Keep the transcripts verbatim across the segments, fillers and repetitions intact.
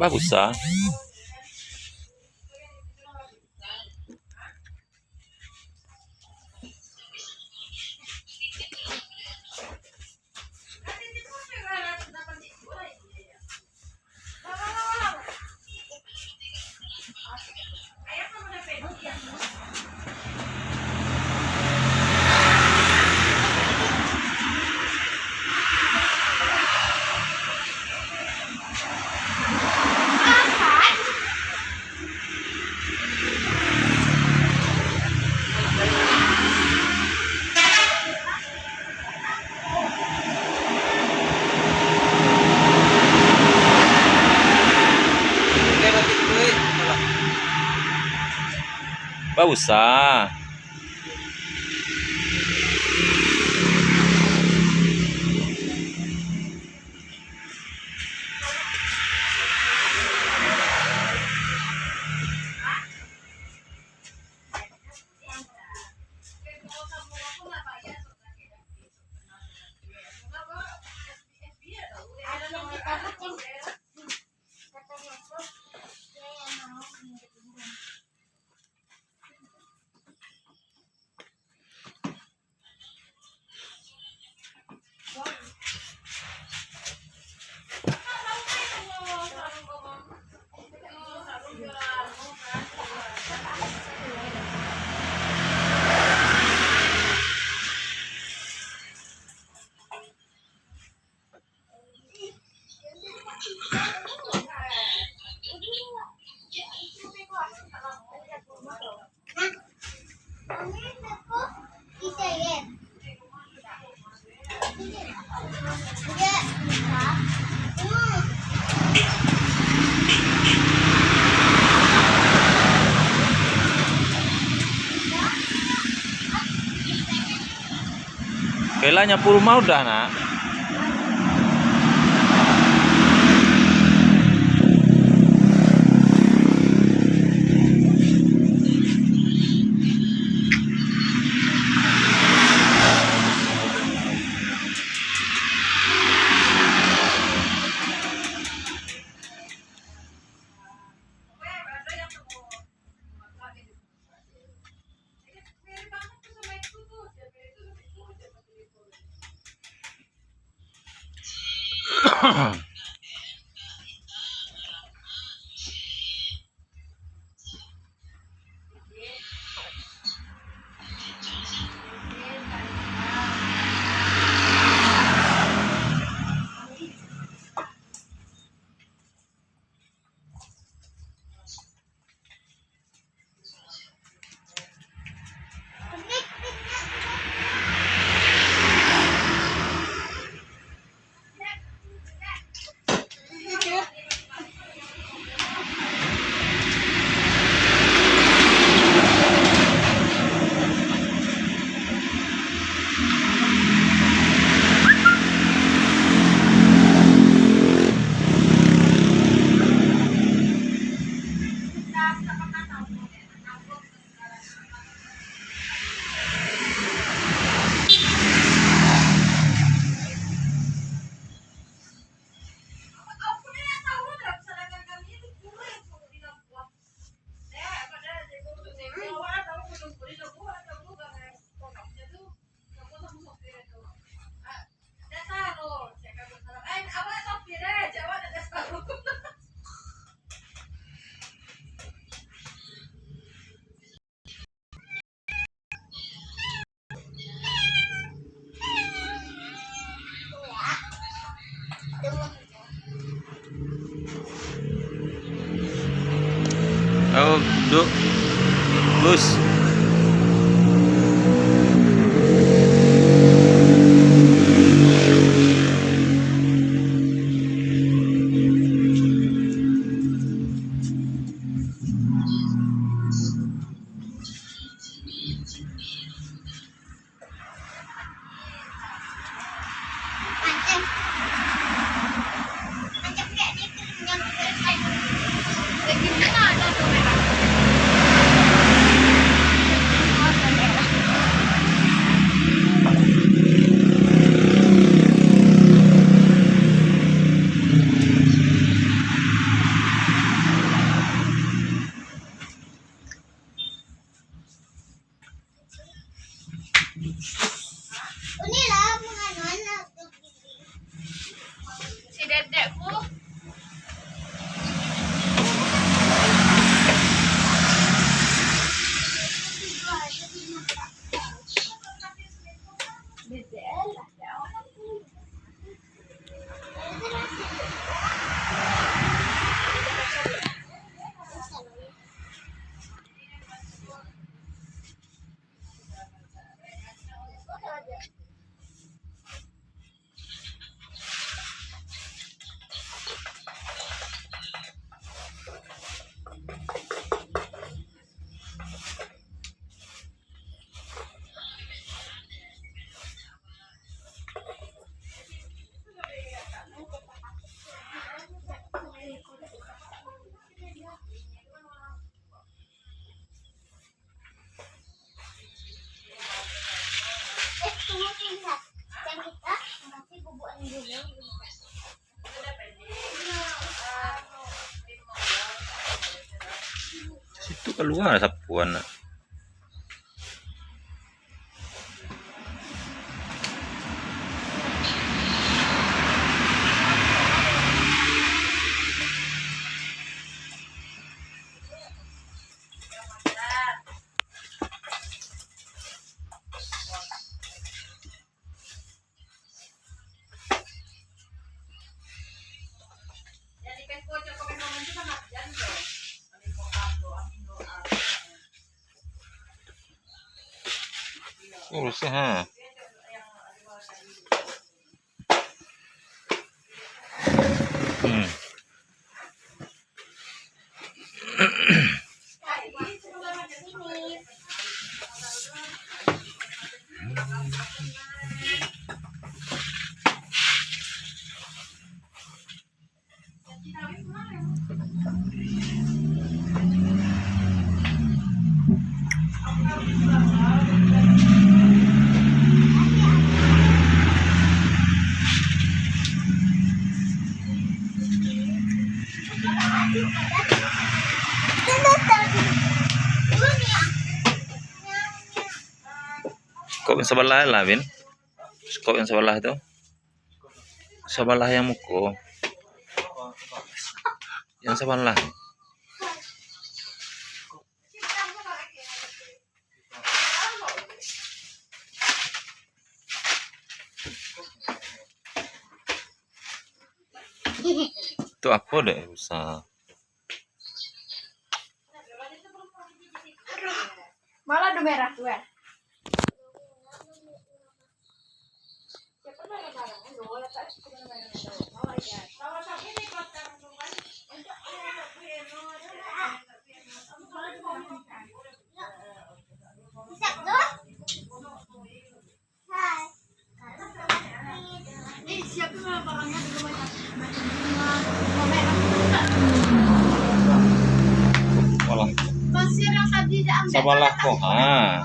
Bagus ah. Bausah. Kela nyapu rumah udah, Nak? Oh, duk. Bus. Uni lah, manganuan lah. Si dedekku. Situ kalua sapuan nak. Oh, bersih, ha. Hmm. Kok sabalah lah, Bin? Skop yang sabalah tu. Sabalah yang muko. Yang sabalah. Tu apo dek rusa? Malah udah merah tu, eh. Walah. Sabalah ko, ha.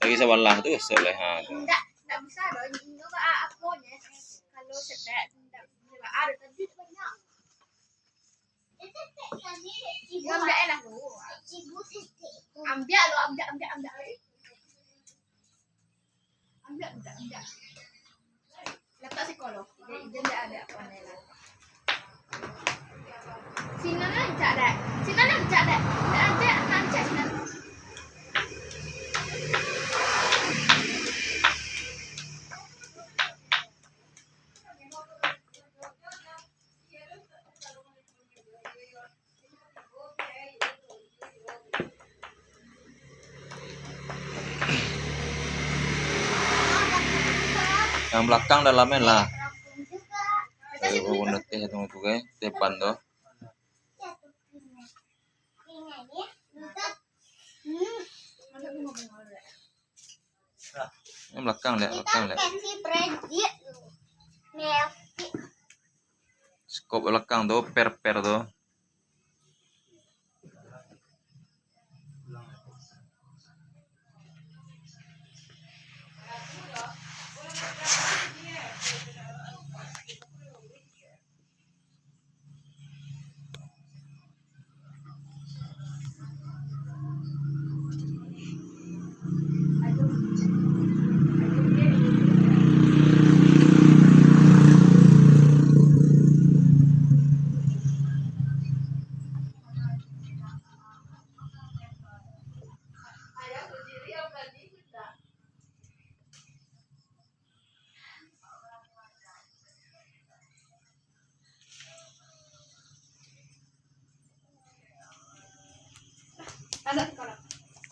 Lagi sabalah tu, Soleha tu. Ndak, ndak bisa doh. Inyo ba-, apo nyo? Kalau setek, ndak bisa ba-, ado tadi tu banyak. Ambiak lah tu. Ambiak lo, ambiak, ambiak, ambiak. Ambiak, ambiak, ambiak. Latak siko lo. Dia, dia ndak ado apo-apo lah. Sinan rancak dak? Sinan rancak dak? Ndak rancak, rancak sinan. Yang belakang dalamnya lah. Kayu bunut teh tu, tu kan, depan tu. Yang belakang dek, belakang dek. Skop belakang tu, per-per tu.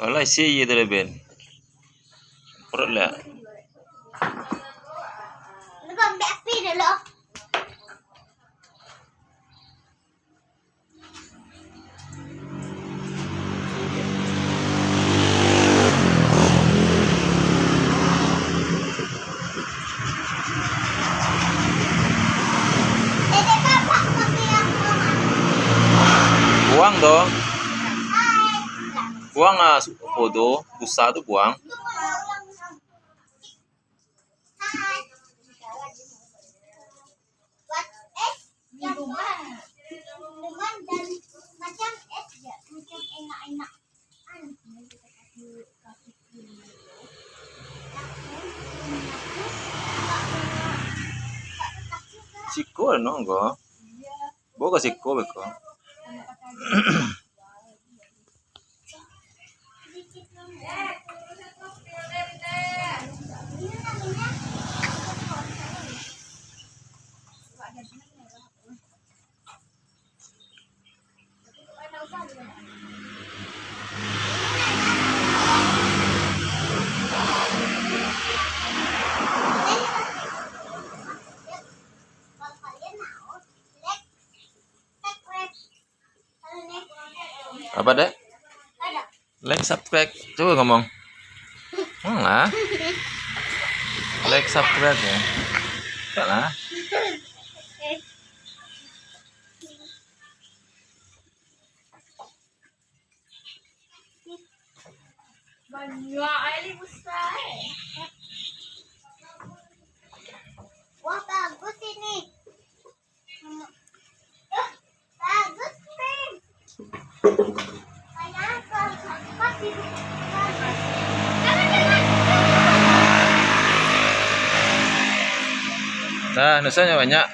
Alah, isi aia tu lah, Ben. Perut lah. Buang tu. Buang ah, su-, apo tu, busa tu buang. Siko anu ko. Bawa ka siko beko. Apa, Dek? Like, subscribe. Cuba ngomong. Hmm, lah. Like, subscribe ya. Tak lah. Banyak air besar, eh. Wah, bagus ini. Eh, bagus, Pin. Nah, nusanya banyak.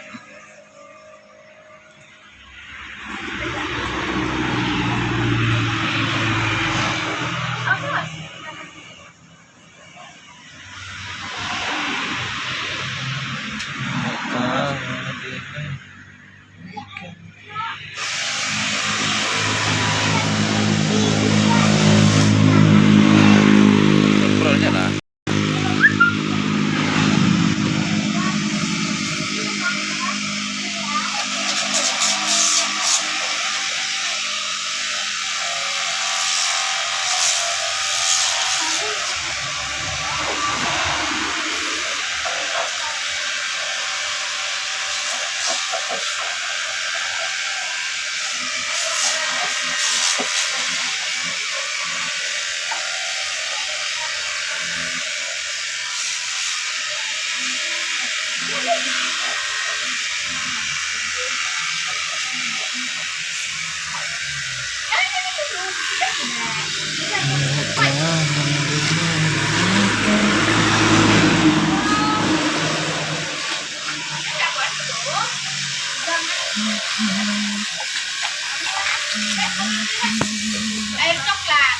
Air coklat.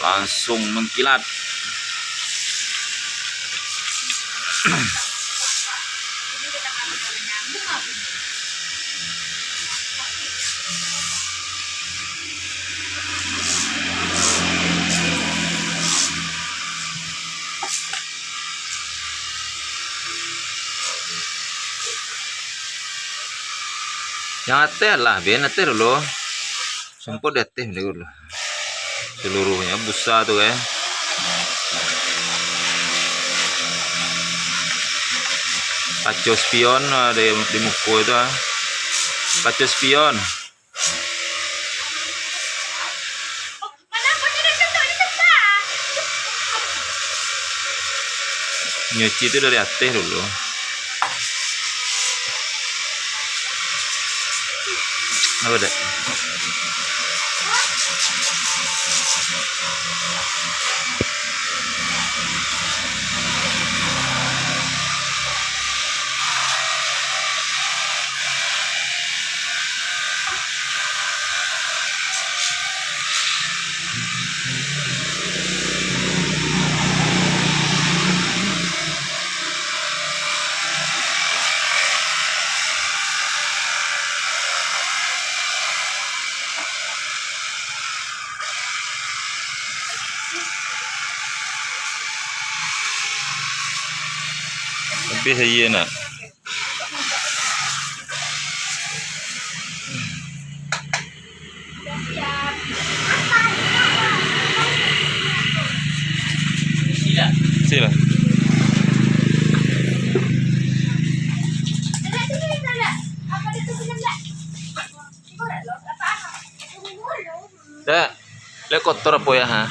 Langsung mengkilat. Yang ateh lah, Ben, ateh dulu. Sampai di ateh dulu. Seluruhnya busa tu kan. Kaco spion, ah, di, di muko tu, ah. Kaco spion. Nyuci tu dari ateh dulu. Apa dak? Tapi iya nak. Sila. Dah. Lek kotor apo ya, ha?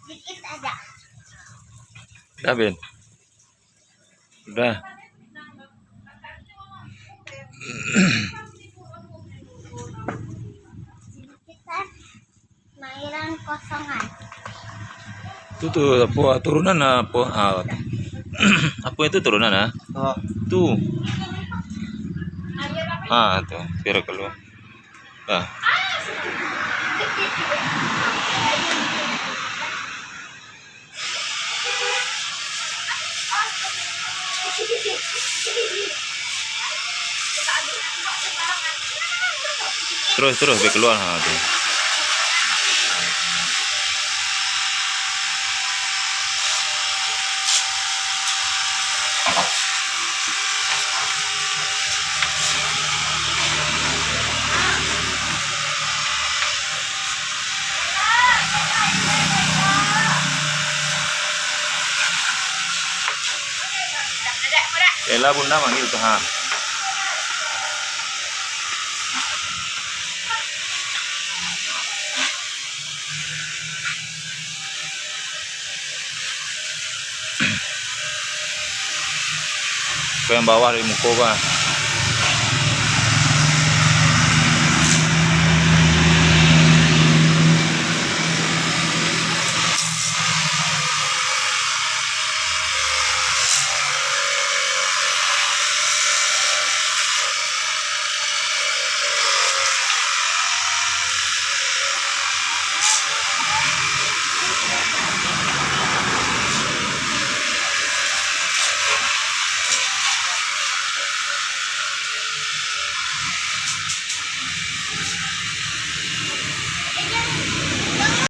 Dikit aja. Dah, Ben. Udah. Mairan kosongan. Tu, tu, apo, turunan apo? Ah, apo itu turunan, ah? Oh. Tu. Ah, tu, biar keluar. Ah. Terus, terus, biar keluar. Ha, tu. Ela bunda manggil tu, ha. Ko yang bawah dari muko ko, ha.